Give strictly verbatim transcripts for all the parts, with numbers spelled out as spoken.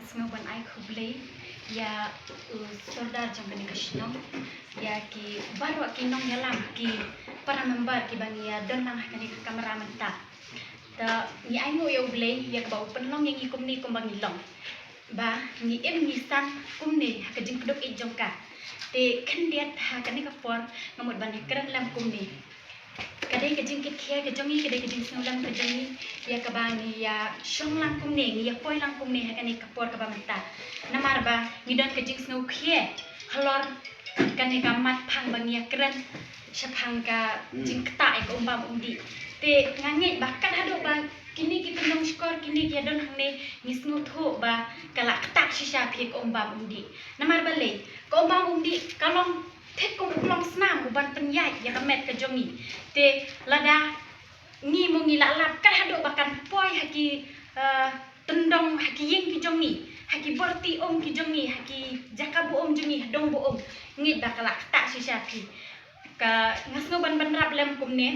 Sngewbha ban ai khublei ïa u sordar jong kane ka shnong, ïa ki baroh ki nongïalam, ki para member kiba ngi ïa don lang ha kane ka kamra mynta. Te ngi ainguh ïa U Blei ïa kaba u pynlong ïa ngi kumne kumba ngi long, ba ngi im ngi san kumne ha ka jingkdup ïeit jong ka. Te khyndiat ha kane ka por nga mut ban ïakren lem kumne. Ka dei ka jingkitkhia ka jong ngi, ka dei ka jingsngewlem ka jong ngi ïa kaba ngi ïa shong lang kumne, ngi ïa poi lang kumne ha kane ka por kaba mynta. Namar ba ngi don ka jingsngewkhia halor kane ka mat phang ba ngi ïakren shaphang ka jingktah ïa ka um bam um dih. Te nga ngeit ba kat haduh ba kine ki pynlong shkor, kine ki ïa don hangne, ngi sngewthuh ba ka la ktah shisha phi ïa ka um bam um dih. Namar balei? Ka um bam um dih ka long thik kum u klong snam uban pynïaid ïa ka met ka jong ngi. Te lada ngi mo ngi la lap kat haduh ba kan poi ha ki, eh, tyndong, ha ki ïing ki jong ngi, ha ki borti um ki jong ngi, ha ki jaka bu um jong ngi, ha dong bu um, ngeit ba ka la ktah shisha phi. Ka, nga sngew ban bynrap lem kumne.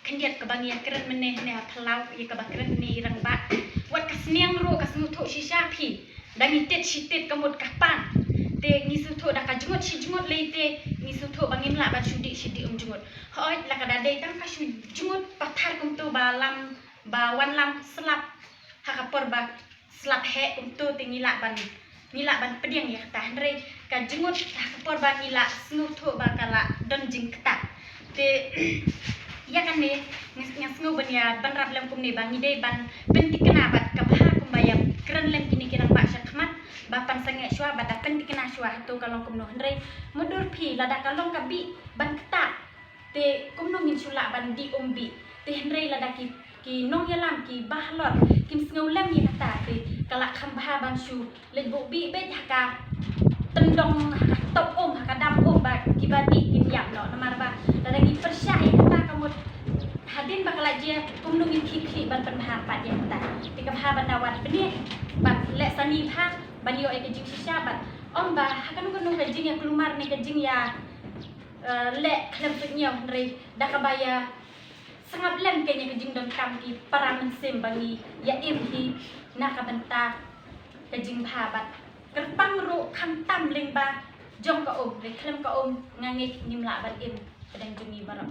Khyndiat kaba ngi ïa kren mynne ne ha phyllaw ïa kaba kren mynne i rangbah. Wat ka sniang ruh ka sngewthuh shisha phi. Da ngi tied shi tied ka mut ka pan. Te ngi sngewthuh da ka jngut shi jngut lei te ngi sngewthuh ba ngim lah ban shu dih shi dih um jngut. Hooid, la ka da dei tang ka shu jngut pathar kumto ba lam, ba wan lam slap ha ka por ba slap heh kumto te ngi lah ban, ngi lah ban pdiang ïa kata, hynrei ka jngut ha ka por ba ngi la sngewthuh ba ka la don jingktah. Te ïa kane nga, nga sngew ban ïa bynrap lem kumne ba ngi dei ban pynthikna bad ka bha kumba ïa kren lem kine ki rangbah sha khmat ba pan sangeh shuwa bad da pynthikna shuwa hato ka long kumno, hynrei mutdur phi lada ka long ka bih ban ktah. Te kumno ngin shu lah ban dih um bih? Te hynrei lada ki, ki nongïalam kiba halor kim sngew lem ïa kata te ka la kham bha ban shu leit buh bih beit ha ka tyndong, ha ka top um, ha ka dam um ba kiba dih kin ïap noh. Namar ba lada ngi pyrshah ïa kata ka mut hadien ba ka la jia kumno ngin khih khlieh ban pynbha pat ïa kata. Te ka bha ban da wad bniah bad leh sani bha ban ïoh ïa ka jingshisha bad ym ba ha kano kano ka jingïakulmar ne ka jingïa eh, leh khlem pynñiaw, hynrei da kaba ïa sngap lem kein ïa ka jingdonkam ki para mynsiem ba ngi ïa im hi na ka bynta ka jingbha bad kyrpang ruh khamtam lyngba jong ka um, hynrei khlem ka um nga ngeit ngim lah ban im pdeng jong ngi baroh.